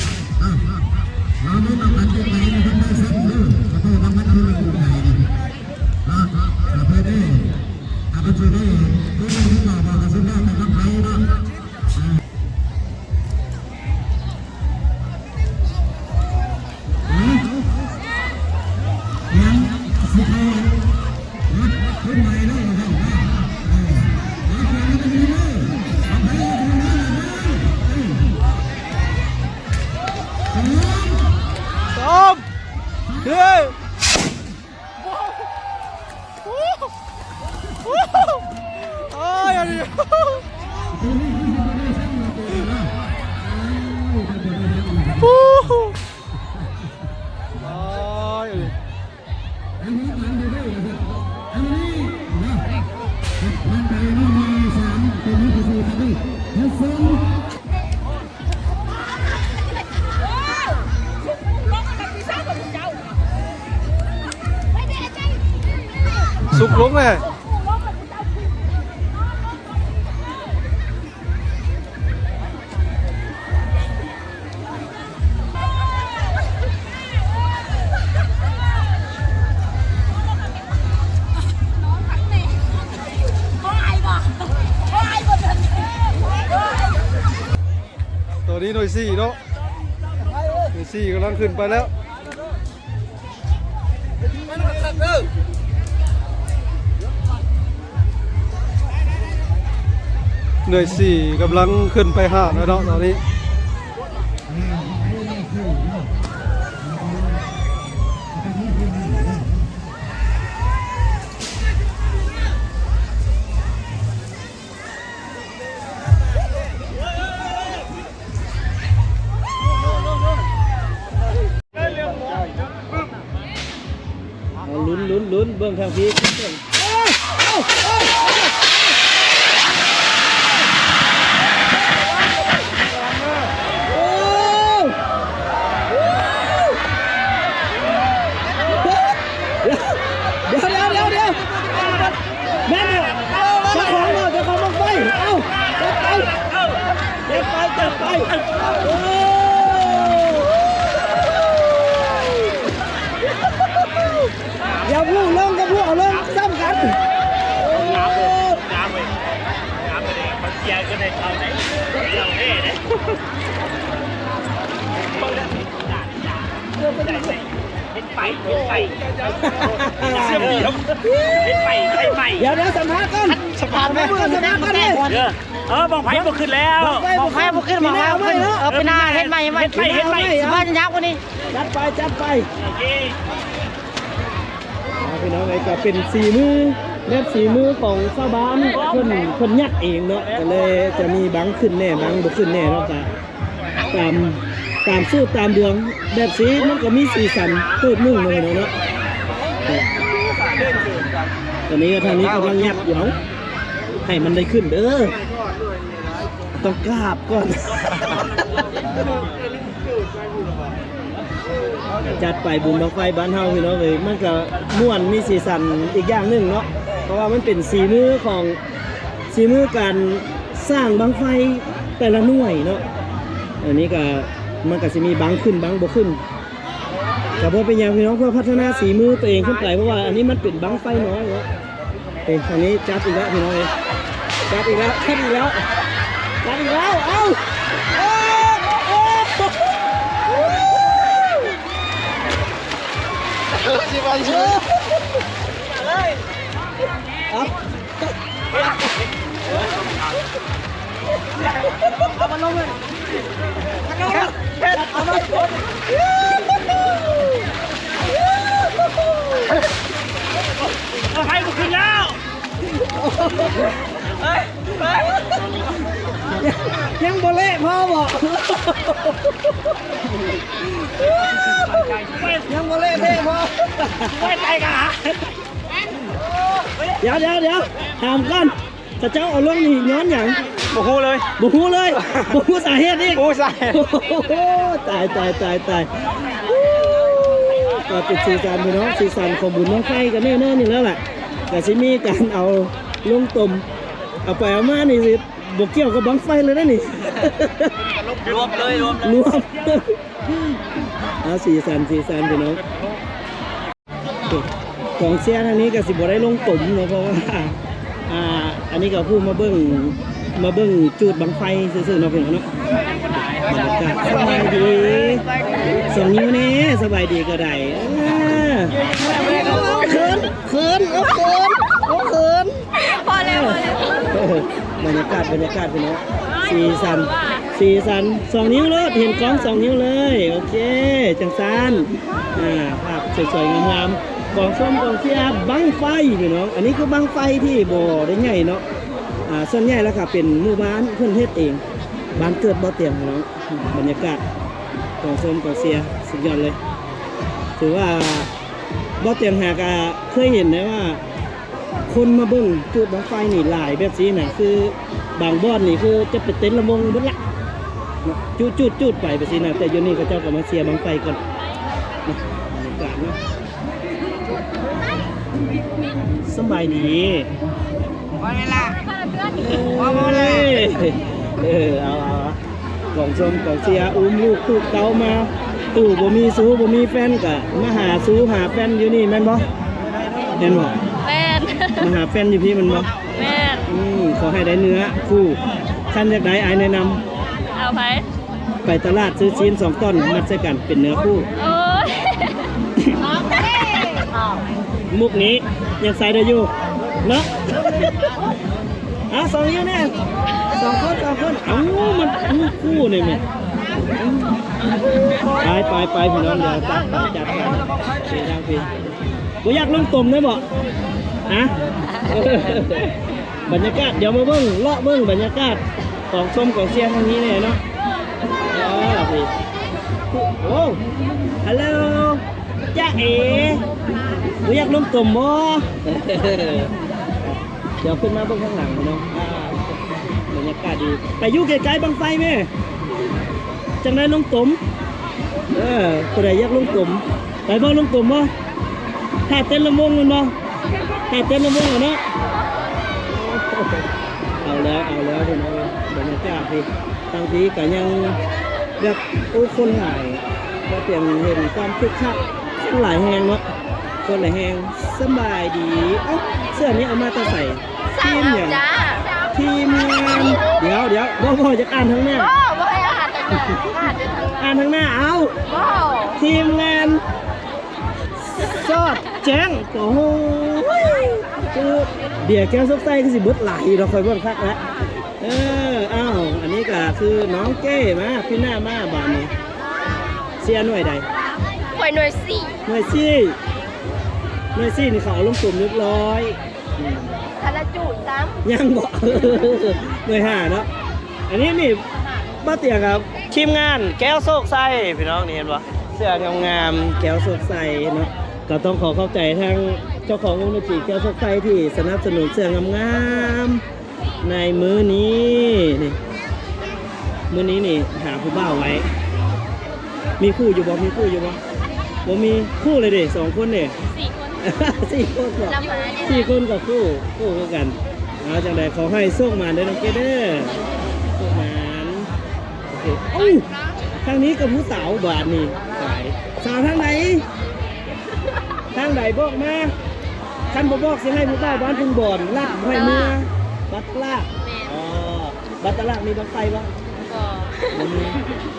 ສຸກລົງແລ້ວ. ຕອນນີ້ໜ່ວຍສີ່ເນາະ ໜ່ວຍສີ່ກຳລັງຂຶ້ນໄປແລ້ວ. ໜ່ວຍສີ່ກຳລັງຂຶ້ນໄປຫາແລ້ວເນາະຕອນນີ້. ເອົາ ລຸ້ນ ລຸ້ນ ລຸ້ນ ເບິ່ງທາງພີ້ ໂອ້ ດຽວ ດຽວ ດຽວ ດຽວ ແມ່ນບໍ່? ເຈົ້າຂອງບໍ່? ເຈົ້າຂອງບັ້ງໄຟ. ເອົ້າ ຈັດໄປ ຈັດໄປ ຈັດໄປ. ໂອ້ ດຽວຜູ້ລົງກັບຜູ້ເອົາລົງຊ້ຳກັນ. ໂອ້ ເຮັດໄປ ເຮັດໄປ ເຮັດໄປ ເຮັດໄປ ເຮັດໄປ. ດຽວ ດຽວ ສຳພາດກ່ອນ ສຳພາດກ່ອນ ເອີ ເອີ ບັ້ງໄຟບໍ່ຂຶ້ນແລ້ວ ບັ້ງໄຟບໍ່ຂຶ້ນ ບັ້ງໄຟບໍ່ຂຶ້ນ ເອີ ປີໜ້າເຮັດໃໝ່ ເຮັດໃໝ່ ເຮັດໃໝ່ ເຮັດໃໝ່ ສຳພາດຍາວກວ່ານີ້. ຈັດໄປ ຈັດໄປ. ໂອເຄ ພີ່ນ້ອງເອີຍ ກໍເປັນສີມື ແບບສີມືຂອງຊາວບ້ານ ເພິ່ນ ເພິ່ນຍັດເອງເນາະ ກໍເລີຍຈະມີບັ້ງຂຶ້ນແດ່ ບັ້ງບໍ່ຂຶ້ນແດ່ເນາະ ກໍ ຕາມ ຕາມສູດຕາມດວງ ແບບສີມັນກໍມີສີສັນເຕີບໜຶ່ງເນາະ ເນາະ. ຕອນນີ້ກໍທາງນີ້ກຳລັງຍັດຢູ່ ເອົາ ໃຫ້ມັນໄດ້ຂຶ້ນເດີ ຕ້ອງກາບກ່ອນ. ຈັດໄປ ບຸນບັ້ງໄຟບ້ານເຮົາ ພີ່ນ້ອງເອີຍ ມັນກໍມ່ວນ ມີສີສັນອີກຢ່າງໜຶ່ງເນາະ ເພາະວ່າມັນເປັນສີມືຂອງ ສີມືການສ້າງບັ້ງໄຟແຕ່ລະໜ່ວຍເນາະ. ອັນນີ້ກໍ ມັນກໍຊິມີບັ້ງຂຶ້ນບັ້ງບໍ່ຂຶ້ນ ກໍບໍ່ເປັນຫຍັງພີ່ນ້ອງ ເພື່ອພັດທະນາສີມືຕົວເອງຂຶ້ນໄປ ເພາະວ່າອັນນີ້ມັນເປັນບັ້ງໄຟນ້ອຍເນາະ. ເອີ ທາງນີ້ຈັດອີກແລ້ວພີ່ນ້ອງເອີຍ ຈັດອີກແລ້ວ ຈັດອີກແລ້ວ ຈັດອີກແລ້ວ. ເອົ້າ ເອົ້າ ເອົ້າ ຊິໄປຊິ ເອົາ ເອົາມັນລົງເລີຍ ເອົາມັນລົງ ເອົາໃຫ້ກູຂຶ້ນແລ້ວ. ຍັງ ຍັງບໍ່ເລະພໍບໍ? ຍັງບໍ່ເລະເທະພໍ? ໄປກະ ດຽວ ດຽວ ດຽວ ຖາມກ່ອນ ເຂົາເຈົ້າເອົາລົງນີ້ຍ້ອນຫຍັງ? ບໍ່ຮູ້ເລີຍ ບໍ່ຮູ້ເລີຍ ບໍ່ຮູ້ສາເຫດອີກ ບໍ່ຮູ້ສາເຫດ. ໂອ້ໂຫ ຕາຍ ຕາຍ ຕາຍ ຕາຍ. ກໍເປັນສີສັນພີ່ນ້ອງ ສີສັນຂອງບຸນບັ້ງໄຟກໍແນ່ນອນນີ້ແລ້ວລະ ກໍຊິມີການເອົາລົງຕົມ ເອົາໄປເອົາມານີ້ຊິບໍ່ກ່ຽວກັບບັ້ງໄຟເລີຍນະນີ້ ລວມເລີຍ ລວມເລີຍ ລວມ. ອ່າ ສີສັນ ສີສັນພີ່ນ້ອງ. ກອງເຊຍທາງນີ້ກໍຊິບໍ່ໄດ້ລົງຕົມເນາະ ເພາະວ່າ ອ່າ ອັນນີ້ກໍຜູ້ມາເບິ່ງ ມາເບິ່ງຈູດບັ້ງໄຟຊື່ໆເນາະ ພີ່ນ້ອງເນາະ. ບັນຍາກາດ ສະບາຍດີ ສອງນິ້ວແນ່ ສະບາຍດີກໍໄດ້. ເອີ ເຂີນ ເຂີນ ໂອ້ ເຂີນ ໂອ້ ເຂີນ. ພໍແລ້ວ ພໍແລ້ວ. ບັນຍາກາດ ບັນຍາກາດພີ່ນ້ອງ ສີສັນ ສີສັນ ສອງນິ້ວໂລດ ເຫັນກ້ອງສອງນິ້ວເລີຍ. ໂອເຄ ຈັ່ງຊັ້ນ ອ່າ ພາບສວຍໆງາມໆ ກອງຊົມກອງເຊຍບັ້ງໄຟພີ່ນ້ອງ. ອັນນີ້ຄືບັ້ງໄຟທີ່ບໍ່ໄດ້ໃຫຍ່ເນາະ ອ່າ ສ່ວນໃຫຍ່ແລ້ວກໍເປັນໝູ່ບ້ານເພິ່ນເຮັດເອງ ບ້ານເກີດບໍ່ຕຽງພີ່ນ້ອງ. ບັນຍາກາດກອງຊົມກອງເຊຍສຸດຍອດເລີຍ ຖືວ່າບໍ່ຕຽງຫາກະເຄີຍເຫັນໄດ້ວ່າ ຄົນມາເບິ່ງຈູດບັ້ງໄຟນີ້ຫຼາຍແບບຊີ້ນະ ຄືບາງບ່ອນນີ້ຄືຈະໄປເຕັ້ນລຳວົງເບິດລະ ຈູດໆໆໄປແບບຊີ້ນະ ແຕ່ຢູ່ນີ້ເຂົາເຈົ້າກໍມາເຊຍບັ້ງໄຟກ່ອນນະ ບັນຍາກາດເນາະ. ສະບາຍດີ ບໍ່ໄດ້ລະ ບໍ່ ບໍ່ໄດ້ລະ ເອີ ເອົາ ເອົາ ກອງຊົມກອງເຊຍ ອຸ້ມລູກຕູກເຕົ້າມາ ຕູ້ບໍ່ມີຊູບໍ່ມີແຟນກະມາຫາຊູຫາແຟນຢູ່ນີ້ແມ່ນບໍ່? ແມ່ນບໍ່? ແມ່ນ ມາຫາແຟນຢູ່ພີ້ແມ່ນບໍ່? ແມ່ນ ອືມ ຂໍໃຫ້ໄດ້ເນື້ອຄູ່ ຄັນຢາກໄດ້ອ້າຍແນະນຳ ເອົາໃຜ? ໄປຕະຫຼາດຊື້ຊີ້ນສອງຕ່ອນມັດໃສ່ກັນເປັນເນື້ອຄູ່ ໂອ້ຍ ມຸກນີ້ຍັງໃຊ້ໄດ້ຢູ່ເນາະ. ເອົາສອງນິ້ວແນ່ ສອງຄົນ ສອງຄົນ ເອົາ ມັນຄູ່ນີ້ແມ່ນ ໄປ ໄປ ໄປ ພີ່ນ້ອງ ດຽວຈັດໄປ ຈັດໄປ ເປັນທາງພີ້ ບໍ່ຢາກລົງຕົມໄດ້ບໍ່? ຮະ ບັນຍາກາດ ດຽວມາເບິ່ງ ເລາະເບິ່ງບັນຍາກາດຂອງຊົມກອງເຊຍທາງນີ້ແດ່ເນາະ. ເອີ ໂອ້ ຮາໂລ ຈ໊ະເອ ບໍ່ຢາກລົງຕົມບໍ່? ດຽວຂຶ້ນມາເບິ່ງທາງຫຼັງເນາະ ອ່າ ບັນຍາກາດດີ ໄປຢູ່ໃກ້ໆບັ້ງໄຟແມ້ ຈັ່ງໄດ້ລົງຕົມ ເອີ ຜູ້ໃດຢາກລົງຕົມ ໄປບໍ່ ລົງຕົມບໍ່? ຖ້າເຕັ້ນລຳວົງແມ່ນບໍ່? ຖ້າເຕັ້ນລຳວົງແລ້ວເນາະ ເອົາແລ້ວ ເອົາແລ້ວພີ່ນ້ອງ ບັນຍາກາດພີ້ ທາງພີ້ກະຍັງແບບ ໂອ້ ຄົນຫຼາຍ ບໍ່ຕຽງເຫັນຄວາມຄຶກຄັກ ຄົນຫຼາຍແຮງເນາະ ຄົນຫຼາຍແຮງ. ສະບາຍດີ ເອົ້າ ເສື້ອນີ້ເອົາມາແຕ່ໃສ? ທີມຫຍັງ? ທີມງານ ດຽວ ດຽວ ບໍ່ ບໍ່ ຢາກອ່ານທາງໜ້າ ບໍ່ ບໍ່ໃຫ້ອ່ານທາງໜ້າ ອ່ານທາງໜ້າ ເອົ້າ ບໍ່ ທີມງານ ສອດແຈ້ງ ໂອ້ໂຫ ຄືເບຍແກ້ວໂຊກໄຊຄືຊິເບິດຫຼາຍຢູ່ດອກ ຂ້ອຍເບິ່ງຄັກແລ້ວ ເອີ ອ້າວ ອັນນີ້ກໍຄືນ້ອງເກ້ມາ ພີ່ໜ້າມາບາດນີ້ ເຊຍໜ່ວຍໃດ? ຂ້ອຍໜ່ວຍສີ່ ໜ່ວຍສີ່ ໜ່ວຍສີ່ນີ້ເຂົາເອົາລົງຕົມຮຽບຮ້ອຍ ອືມ ຄັນລະຈູດຊ້ຳ ຍັງບໍ່ ໜ່ວຍຫ້າເນາະ ອັນນີ້ນີ້ ບໍ່ຕຽງກັບທີມງານແກ້ວໂຊກໄຊ ພີ່ນ້ອງ ນີ້ເຫັນບໍ່? ເສື້ອງາມໆ ແກ້ວໂຊກໄຊເນາະ ກໍຕ້ອງຂໍຂອບໃຈທາງເຈົ້າຂອງວົງດົນຕີແກ້ວໂຊກໄຊ ທີ່ສະໜັບສະໜູນເສື້ອງາມໆ ໃນມື້ນີ້ນີ້ ມື້ນີ້ນີ້ຫາຜູ້ບ່າວໄວ້ ມີຄູ່ຢູ່ບໍ່? ມີຄູ່ຢູ່ບໍ່? ບໍ່ມີ ຄູ່ເລີຍເດ້ ສອງຄົນເດ້ ສີ່ຄົນ ສີ່ຄົນເນາະ ສີ່ຄົນກໍຄູ່ ຄູ່ຄືກັນ ເອົາ ຈັ່ງໃດຂໍໃຫ້ໂຊກໝານເດີນ້ອງເກດເດີ ໂຊກໝານ ໂອເຄ ເອົ້າ ທາງນີ້ກໍຜູ້ສາວບາດນີ້ ຕາຍ ສາວທາງໃດ? ທາງໃດບອກມາ ຄັນບໍ່ບອກຊິໃຫ້ຜູ້ບ່າວບ້ານເພິ່ນບອນລັດໃຫ້ເມືອ ບັດຕະລາກ ແມ່ນ ອໍ ບັດຕະລາກມີບັ້ງໄຟບໍ່? ບໍ່ ບໍ່ມີ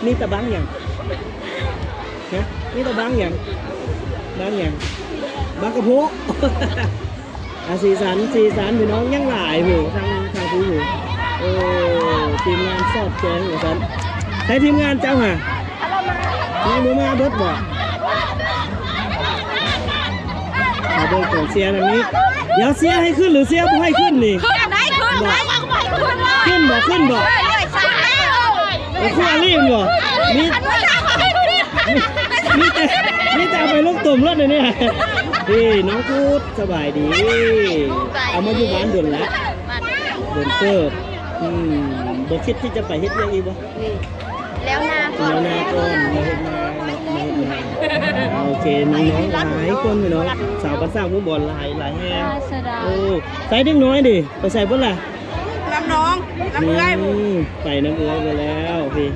ມີແຕ່ບັ້ງຫຍັງ? ຮະ ມີແຕ່ບັ້ງຫຍັງ? ບັ້ງຫຍັງ? ບັ້ງກະໂພະ ອ່າ ສີສັນ ສີສັນ ພີ່ນ້ອງ ຍັງຫຼາຍຢູ່ ທາງ ທາງຜູ້ຢູ່ ໂອ້ ທີມງານສອດແຈ້ງວ່າຊັ້ນ ໃສທີມງານເຈົ້າຫະ? ຍັງບໍ່ມາເບິດບໍ່? ມາເບິ່ງກອງເຊຍນຳນີ້ ດຽວເຊຍໃຫ້ຂຶ້ນ ຫຼືເຊຍບໍ່ໃຫ້ຂຶ້ນນີ້? ຂຶ້ນໄດ້ ຂຶ້ນໄດ້ ຂຶ້ນບໍ່? ຂຶ້ນບໍ່? ເອີ ເອີ ເອີ ໂອ້ ຄູ່ອາລີແມ່ນບໍ່? ມີ ມີແຕ່ ມີແຕ່ເອົາໄປລົງຕົມໂລດນີ້ ເອີ ນ້ອງພຸດ ສະບາຍດີ ເອົາມາຢູ່ບ້ານດົນລະ ໂດນເຕີບ ອືມ ບໍ່ຄິດທີ່ຈະໄປເຮັດວຽກອີກບໍ່? ແລ້ວນາ ແລ້ວນາກ່ອນ ມາເຮັດນາເນາະ ມາເຮັດນາ ໂອເຄ ນ້ອງໆຫຼາຍຄົນເນາະ ສາວບ້ານສ້າງໝູ່ບອນຫຼາຍ ຫຼາຍແຮງ ໂອ້ ໃສເດັກນ້ອຍເດ ໄປໃສເບິດລະ? ນຳນ້ອງ ນຳເອື້ອຍ ອືມ ໄປນຳເອື້ອຍໄປແລ້ວພີ້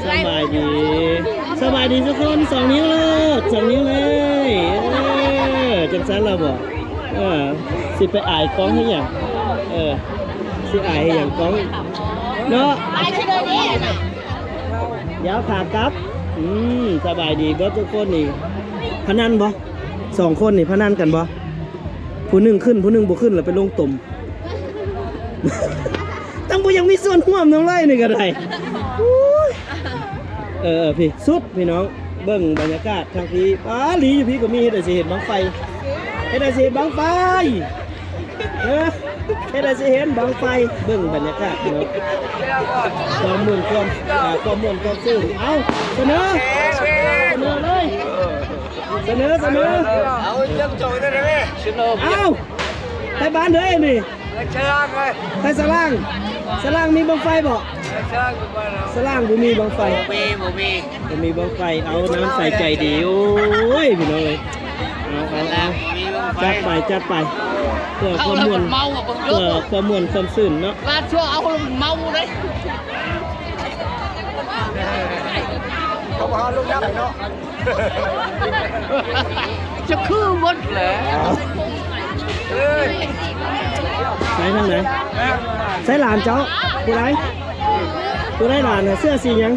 ສະບາຍດີ ສະບາຍດີທຸກຄົນ ສອງນິ້ວໂລດ ສອງນິ້ວເລີຍ ເອີ ຈັ່ງຊັ້ນລະບໍ ເອີ ຊິໄປອາຍກ້ອງເຮັດຫຍັງ ເອີ ຊິອາຍເຮັດຫຍັງກ້ອງເນາະ ດຽວຂາກັບ ອືມ ສະບາຍດີເບິດທຸກຄົນນີ້ ພະນັນບໍ? ສອງຄົນນີ້ພະນັນກັນບໍ? ຜູ້ໜຶ່ງຂຶ້ນ ຜູ້ໜຶ່ງບໍ່ຂຶ້ນ ແລ້ວໄປລົງຕົມ ຕັ້ງບໍ່ຢາກມີສ່ວນຮ່ວມນຳເລີຍນີ້ກໍໄດ້ ໂອ້ຍ ເອີ ເອີ ພີ້ ສຸດ ພີ່ນ້ອງ ເບິ່ງບັນຍາກາດທາງພີ້ ປາ ຫຼີຢູ່ພີ້ກໍມີ ເຮັດໃດຊິເຫັນບັ້ງໄຟ ເຮັດໃດຊິເຫັນບັ້ງໄຟ ເອີ ເຮັດໃດຊິເຫັນບັ້ງໄຟ ເບິ່ງບັນຍາກາດ ພີ່ນ້ອງ ຄວາມມ່ວນ ຄວາມ ອ່າ ຄວາມມ່ວນ ຄວາມຊື່ນ ເອົາ ສະເໜີ ສະເໜີເລີຍ ສະເໜີ ສະເໜີ ເອົາ ຈັກຈອຍໄດ້ແລ້ວແມ່ ເອົາ ໄທບ້ານເດີນີ້ ໄທສະລາງເລີຍ ໄທສະລາງ ສະລາງມີບັ້ງໄຟບໍ່? ໄທສະລາງຢູ່ບ້ານເຮົາ ສະລາງບໍ່ມີບັ້ງໄຟ ບໍ່ມີ ບໍ່ມີ ບໍ່ມີບັ້ງໄຟ ເອົາ ນ້ຳໃສໃຈດີ ໂອ້ຍ ພີ່ນ້ອງເອີຍ ເອົາ ເອົາ ເອົາ ຈັດໄປ ຈັດໄປ ເພື່ອຄວາມມ່ວນ ເອົາແລ້ວມັນເມົາ ເບິ່ງເດີ ເພື່ອຄວາມມ່ວນຄວາມຊື່ນເນາະ ລາດຊົ່ວເອົາແລ້ວມັນເມົາເດ້ ເຂົາບໍ່ຫາລົງຍັບໃຫ້ເນາະ. ຈະຄືໝົດແຫຼະ ໄປທາງໃດ? ໃສຫຼານເຈົ້າ? ຜູ້ໃດ? ຜູ້ໃດຫຼານນະ? ເສື້ອສີຫຍັງ?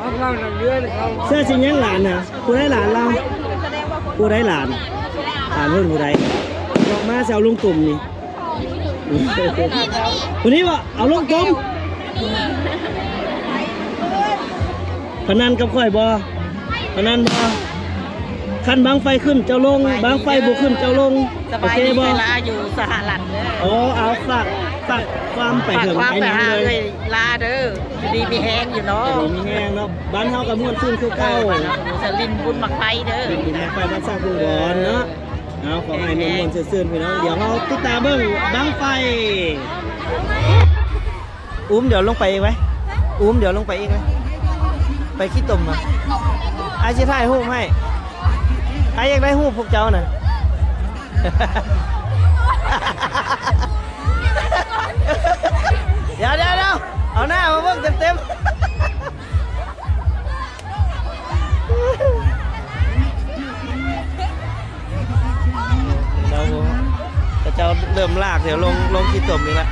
ເສື້ອສີຫຍັງຫຼານນະ? ຜູ້ໃດຫຼານລາວ? ຜູ້ໃດຫຼານ? ຫຼານເພິ່ນຜູ້ໃດ? ອອກມາຊິເອົາລົງຕຸ່ມນີ້. ຜູ້ນີ້ບໍ່? ເອົາລົງຕຸ່ມ ພະນັນກັບຂ້ອຍບໍ່? ພະນັນບໍ່? ຄັນບັ້ງໄຟຂຶ້ນເຈົ້າລົງ ບັ້ງໄຟບໍ່ຂຶ້ນເຈົ້າລົງ ສະບາຍດີ ໂອເຄບໍ່? ເວລາຢູ່ສະຫະລັດເດີ ອໍ ເອົາ ຝາກ ຝາກຄວາມໄປເຖິງ ຝາກຄວາມໄປຫາເອື້ອຍລາເດີ ຢູ່ດີມີແຮງຢູ່ເນາະ ຢູ່ດີມີແຮງເນາະ ບ້ານເຮົາກໍມ່ວນຊື່ນຄືເກົ່າ ເອີ ບ້ານເຮົາສະລິນບຸນໝາກໄຟເດີ ບຸນໝາກໄຟບ້ານສ້າງກຸງບອນເນາະ. ເອົາ ຂໍໃຫ້ມ່ວນໆຊື່ນໆ ພີ່ນ້ອງ ດຽວເຮົາຕິດຕາມເບິ່ງບັ້ງໄຟ. ອຸ້ມ ດຽວລົງໄປອີກໄວ ອຸ້ມ ດຽວລົງໄປອີກໄວ ໄປຂີ້ຕົມມາ ອ້າຍຊິຖ່າຍຮູບໃຫ້ ອ້າຍຢາກໄດ້ຮູບພວກເຈົ້ານະ ດຽວໆໆ ເອົາໜ້າມາເບິ່ງເຕັມໆ. ເຂົາເຈົ້າເລີ່ມລາກແຖວລົງ ລົງຂີ້ຕົມນີ້ລະ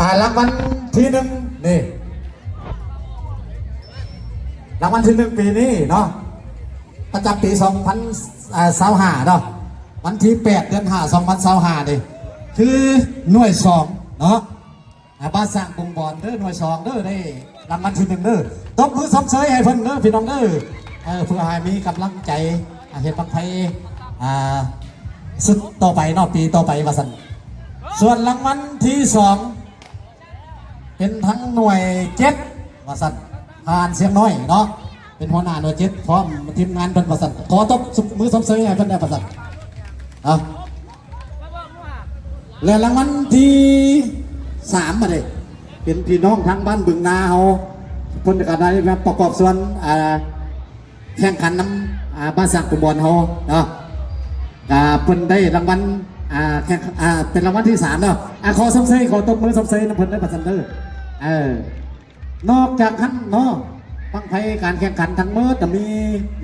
ອ່າ ລາງວັນທີໜຶ່ງນີ້ ລາງວັນທີໜຶ່ງປີນີ້ເນາະ ປະຈຳປີສອງພັນຊາວຫ້າເນາະ ວັນທີແປດ ເດືອນຫ້າ ສອງພັນຊາວຫ້ານີ້ ຄືໜ່ວຍສອງເນາະ ອ່າ ບ້ານສ້າງບຸງບອນເດີ ໜ່ວຍສອງເດີ ໄດ້ລາງວັນທີໜຶ່ງເດີ ຕົບມືຊົມເຊີຍໃຫ້ເພິ່ນເດີ ພີ່ນ້ອງເດີ ເອີ ເພື່ອໃຫ້ມີກຳລັງໃຈ ອ່າ ເຮັດບັ້ງໄຟ ອ່າ ຊຸດຕໍ່ໄປເນາະ ປີຕໍ່ໄປວ່າຊັ້ນ ສ່ວນລາງວັນທີສອງ ເປັນທັງໜ່ວຍເຈັດວ່າຊັ້ນ ທ່ານຊຽງນ້ອຍເນາະ ເປັນຫົວໜ້າໜ່ວຍເຈັດ ພ້ອມທີມງານເພິ່ນວ່າຊັ້ນ ຂໍຕົບມືຊົມເຊີຍໃຫ້ເພິ່ນແດ່ວ່າຊັ້ນ ເອົາ ແລະ ລາງວັນທີສາມ ບາດນີ້ ເປັນພີ່ນ້ອງທາງບ້ານບຶງນາເຮົາ ເພິ່ນກໍໄດ້ມາປະກອບສ່ວນ ອ່າ ແຂ່ງຂັນນຳ ອ່າ ບ້ານສ້າງກຸມບອນເຮົາເນາະ ກະເພິ່ນໄດ້ລາງວັນ ອ່າ ແຂ່ງ ອ່າ ເປັນລາງວັນທີສາມເນາະ ອ່າ ຂໍຊົມເຊີຍ ຂໍຕົບມືຊົມເຊີຍນຳເພິ່ນເດີ ປະຊັນເດີ ເອີ ນອກຈາກຫັ້ນເນາະ ບັ້ງໄຟການແຂ່ງຂັນທັງໝົດຈະມີ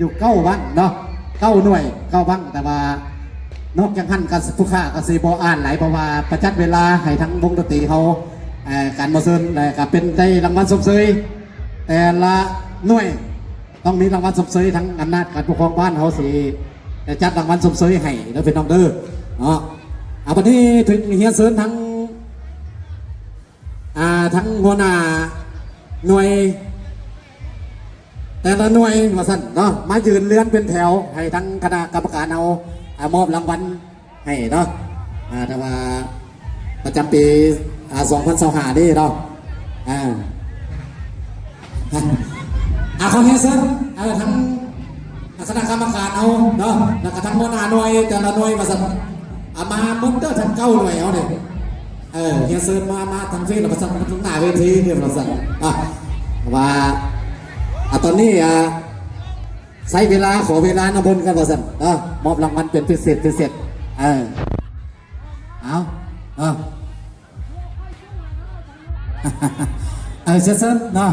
ຢູ່ເກົ້າບັ້ງເນາະ ເກົ້າໜ່ວຍ ເກົ້າບັ້ງ ແຕ່ວ່ານອກຈາກຫັ້ນກໍ ຜູ້ຂ້າກໍຊິບໍ່ອ່ານຫຼາຍ ເພາະວ່າປະຈັດເວລາໃຫ້ທາງວົງດົນຕີເຮົາ ເອີ ການມາເຊີນ ແລະ ກໍເປັນໄດ້ລາງວັນຊົມເຊີຍແຕ່ລະໜ່ວຍ ຕ້ອງມີລາງວັນຊົມເຊີຍ ທາງອຳນາດການປົກຄອງບ້ານເຮົາຊິໄດ້ຈັດລາງວັນຊົມເຊີຍໃຫ້ເດີພີ່ນ້ອງເດີເນາະ ອ່າ ບັດນີ້ຖືກຮຽນເຊີນທັງ ອ່າ ທັງຫົວໜ້າໜ່ວຍ ແຕ່ລະໜ່ວຍວ່າຊັ້ນເນາະ ມາຢືນເລື່ອນເປັນແຖວ ໃຫ້ທາງຄະນະກຳມະການເຮົາ ອ່າ ມອບລາງວັນ ໃຫ້ເນາະ ອ່າ ແຕ່ວ່າປະຈຳປີ ອ່າ ສອງພັນຊາວຫ້ານີ້ເນາະ ອ່າ ອ່າ ຂໍຮຽນເຊີນ ເອີ ທາງຄະນະກຳມະການເຮົາເນາະ ແລ້ວກໍທາງຫົວໜ້າໜ່ວຍແຕ່ລະໜ່ວຍວ່າຊັ້ນ ອາ ມາໝົດເດີ ທັງເກົ້າໜ່ວຍເຮົານີ້. ເອີ ເຮຍເຊີນມາ ມາທາງພີ້ລະວ່າຊັ້ນ ມາທາງໜ້າເວທີເດີວ່າຊັ້ນ. ອາ ວ່າ ອາ ຕອນນີ້ ອາ ໃຊ້ເວລາ ຂໍເວລານຳເພິ່ນກ່ອນວ່າຊັ້ນເນາະ ມອບລາງວັນເປັນພິເສດ ພິເສດ. ເອີ ເອົາ ເອົາ ເອີ ເຊີນເນາະ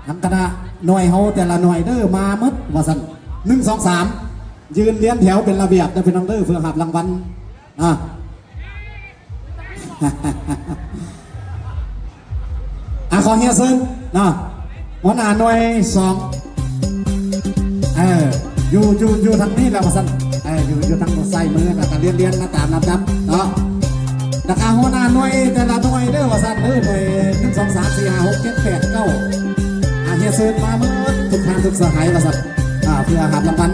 ທາງຄະນະໜ່ວຍເຮົາແຕ່ລະໜ່ວຍເດີ ມາໝົດວ່າຊັ້ນ ໜຶ່ງ ສອງ ສາມ ຢືນລຽນແຖວເປັນລະບຽບເດີພີ່ນ້ອງເດີ ເພື່ອຮັບລາງວັນເນາະ. ອາ ຂໍເຮຍເຊີນເນາະ ຫົວໜ້າໜ່ວຍສອງ ເອີ ຢູ່ ຢູ່ ຢູ່ທາງນີ້ແຫຼະວ່າຊັ້ນ ເອີ ຢູ່ ຢູ່ທາງຊ້າຍມື ແລ້ວກະລຽນ ລຽນມາຕາມລຳດັບເນາະ. ແລ້ວກະຫົວໜ້າໜ່ວຍແຕ່ລະໜ່ວຍເດີວ່າຊັ້ນເດີ ໜ່ວຍ ໜຶ່ງ ສອງ ສາມ ສີ່ ຫ້າ ຫົກ ເຈັດ ແປດ ເກົ້າ ອາ ເຮຍເຊີນມາໝົດທຸກທ່ານທຸກສະຫາຍວ່າຊັ້ນ ອາ ເພື່ອຮັບລາງວັນ.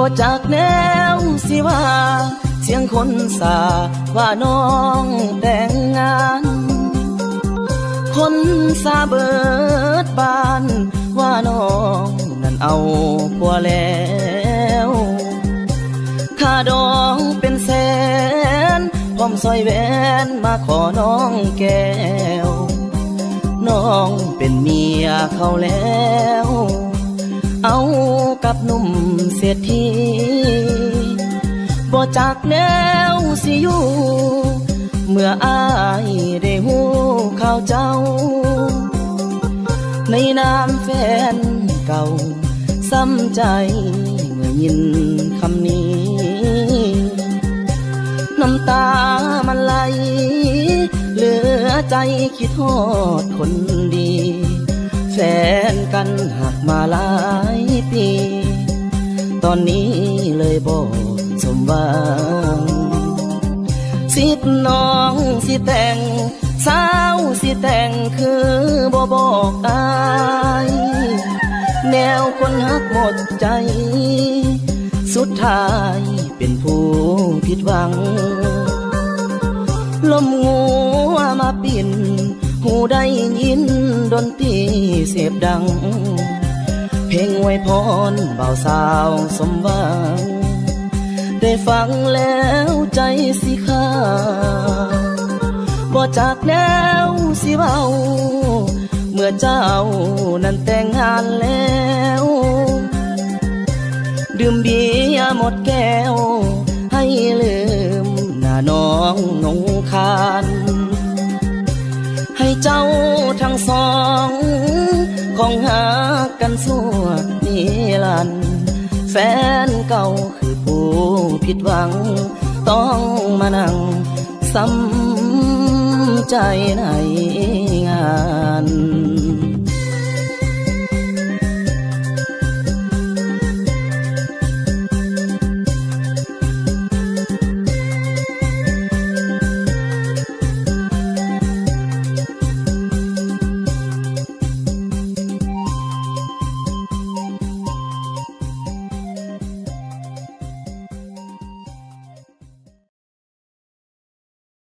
ບໍ່ຈັກແນວຊິວ່າ ສຽງຄົນສາວ່ານ້ອງແຕ່ງງານ ຄົນສາເບີດບ້ານວ່ານ້ອງນັ້ນເອົາຜົວແລ້ວ ຄ່າດອງເປັນແສນ ພ້ອມສ້ອຍແຫວນມາຂໍນ້ອງແກ້ວ ນ້ອງເປັນເມຍເຂົາແລ້ວ ເອົາກັບໜຸ່ມເສດຖີ ບໍ່ຈັກແນວຊິຢູ່ ເມື່ອອ້າຍໄດ້ຮູ້ຂ່າວເຈົ້າ ໃນນາມແຟນເກົ່າ ຊ້ຳໃຈເມື່ອຍິນຄຳນີ້ ນ້ຳຕາມັນໄຫຼເຫຼືອໃຈ ຄິດຮອດຄົນດີ ແຟນກັນຮັກມາຫຼາຍປີ ຕອນນີ້ເລີຍບໍ່ສົມຫວັງ ສິບນ້ອງຊິແຕ່ງ ສາວຊິແຕ່ງ ຄືບໍ່ບອກອ້າຍ ແນວຄົນຮັກໝົດໃຈ ສຸດທ້າຍ ເປັນຜູ້ຜິດຫວັງ ລົມງົວມາປິ່ນ ຫູໄດ້ຍິນດົນຕີເສບດັງ ເພງອວຍພອນບ່າວສາວສົມຫວັງ ໄດ້ຟັງແລ້ວໃຈຊິຂາດ ບໍ່ຈັກແນວຊິເວົ້າ ເມື່ອເຈົ້ານັ້ນແຕ່ງງານແລ້ວ ດື່ມເບຍໝົດແກ້ວ ໃຫ້ລືມໜ້ານ້ອງນົງຄານ ໃຫ້ເຈົ້າທັງສອງ ຄອງຮັກກັນຊົ່ວນິລັນ ແຟນເກົ່າຄືຜູ້ຜິດຫວັງ ຕ້ອງມານັ່ງຊ້ຳໃຈໃນງານ.